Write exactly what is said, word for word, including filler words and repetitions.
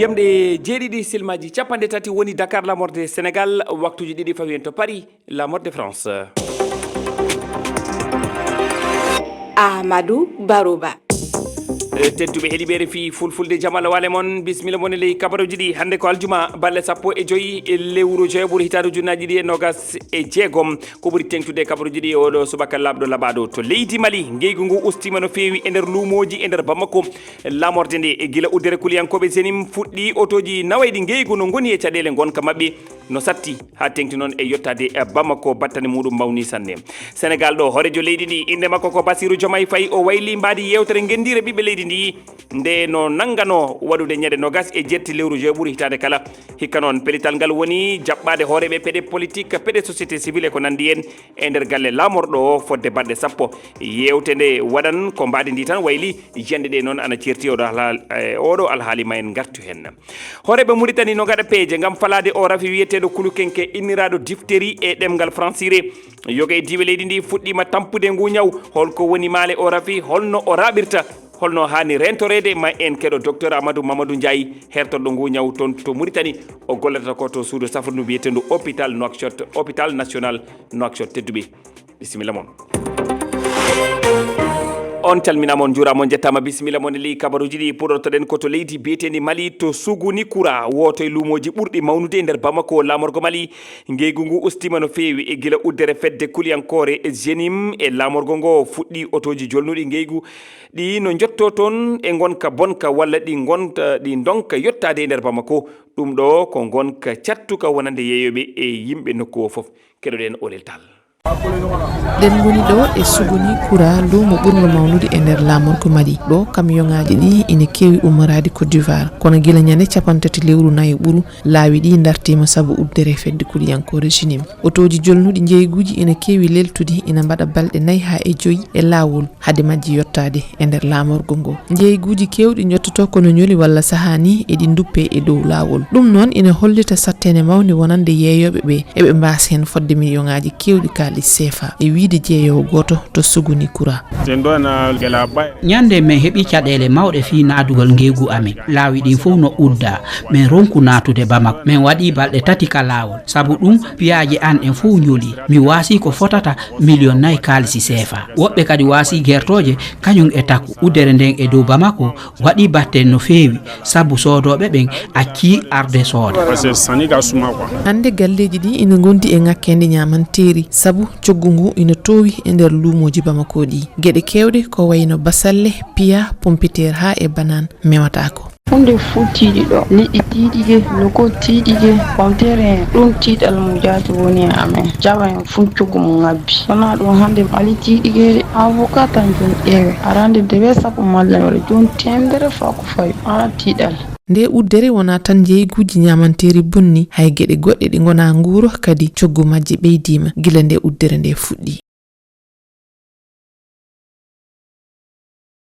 Yamde jeeɗiɗi silmaji capanɗe tati woni Dakar, lamorde Sénégal, waktuji ɗiɗi fawi en to Paris, lamorde France. Amadou Barouba. E, tedduɓe heɗiɓe R F I Fulfulde, jam Allah waale mon, bisimilla mon e ley kabaruji ɗi. Hannde ko aljuma, balɗe sappo e joyi e lewru joyaɓuru, hitaande ujunnaaji ɗiɗi e noogas e jeegom. Ko ɓuri teŋtude e kabaruji ɗi e oɗo subaka laaɓɗo laɓaaɗo to leydi Mali. Ngeygu ngu ustiima no feewi e nder luumooji e nder Bamako. Lamorde nde e gila uddere kuliyankooɓe Zenim fuɗɗi, otooji nawayɗi ngeygu no ngoni e caɗeele ngonka maɓɓe no satti haa teŋti noon e yottaade e Bamako, battane muɗum mawni sanne. Senegal ɗo, hooreejo leydi ndi, innde makko ko Bassirou Diomaye Faye, o wayli mbaadi yeewtere ngenndiire ɓiɓɓe leydi ndi, nde no nannganoo waɗude ñande noogas e jeetti lewru joyaɓuru hitaande kala. Hikka noon, pelital ngal woni jaɓɓaade hooreeɓe peɗe politique, peɗe société civile e ko nanndi en e nder galle laamorɗo o fodde balɗe sappo. Yeewte nde waɗan ko mbaadi ndi tan wayli, jannde ɗe noon ana ceerti oɗo alhaal-, e oɗo alhaali, ma en ngartu heen. Hooreeɓe Muritani no ngaɗa peeje ngam falaade o rafi wiyeteeɗo kulukenke inniraaɗo difteri e ɗemngal fransire. Yoga e diiwe leydi ndi fuɗɗiima tampude ngu ñaw. Holko woni maale o rafi? Holno o raaɓirta? Holno haani reentoreede? Ma en keɗo Docteur Amadou Mamadou Ndiaye, hertorɗo ngu ñaw toon to Muritani. O gollata ko to suudu safrundu wiyeteendu hôpital Nouakchott, hôpital national Nouakchott. Tedduɓe, bisimilla mon. On calminaama, on njuuraama, on njettaama, bisimilla mon e ley kabaruuji ɗi. Puɗɗortoɗen ko to leydi biyeteendi Mali, to Suguni Kura, wooto e luumooji ɓurɗi mawnude e nder Bamako, laamorgo Mali. Ngeygu ngu ustiima no feewi e gila uddere fedde kuliyankoore Zenim e laamorgo ngo fuɗɗi. Otooji jolnuɗi ngeygu ɗi no njotto toon e ngonka bonka walla ɗi ngonta, ɗi ndonka yottaade e nder Bamako. Ɗum ɗo ko ngonka cattuka wonande yeeyooɓe e yimɓe nokku o fof. Keɗoɗen Olel Tall. Ɗen ngoni ɗo e Suguni Kura, luumo ɓurno mawnude e nder laamorgo Mali. Ɗo kamiyonŋaaji ɗi ina keewi ummoraade Côte d'Ivoire. Kono gila ñande capanɗe tati lewru nayo ɓuru, laawi ɗi ndartiima sabu uddere fedde kuliyankoore Zenim. Otooji jolnuɗi njeyguuji ina keewi leltude, ina mbaɗa balɗe nayi haa e joyi e laawol hade majji yottaade e nder laamorgo ngo. Njeyguuji keewɗi njottoto kono ñoli walla sahaa ni eɗi nduppe e dow laawol. Ɗum noon ina hollita saɗteende mawnde wonande yeeyooɓe ɓe, eɓe mbaasa heen fodde miliyonŋaaji keewɗi kaalis seefa, e wiyde jeeyoowo gooto to Suguni Kura. Ñande min heɓi caɗeele mawɗe fii naadugol ngeygu amin, laawi ɗin fof no uddaa. Min ronku naatude Bamako. Min waɗi balɗe tati ka laawol. Sabu ɗum, piyaaji an ɗen fof ñoli. Mi waasi ko fotata miliyon nayi kaalisi seefa. Woɓɓe kadi waasi gertooje kañum e taku. Uddere nden e dow Bamako waɗi batte no feewi, sabu soodooɓe ɓen accii arde sooda. Hannde galleeji ɗi ina ngondi e ŋakkeende ñaamanteeri, sabu coggu ngu ina toowi e nder luumooji Bamako ɗi. Geɗe keewɗe ko wayno basalle, piya, pompiteer haa e banaan mewataako. Huunde fuutiiɗi ɗo, liɗɗi tiiɗike, loko tiiɗike, pomtere en, ɗum tiiɗal mo jaati woni e amen. Jawa en fuu coggu mo ŋabbi. Wonaa ɗum hannde Mali tiiɗike de, avocat tan jooni ƴeewe. Arande dewe sappo mallen wala jooni teemedere faa ko fawi. Alaa tiiɗal. Nde uddere wonaa tan njeyguuji ñaamanteeri bonni, hay geɗe goɗɗe ɗe ngonaa nguuro kadi coggu majje ɓeydiima gila nde uddere nde fuɗɗi.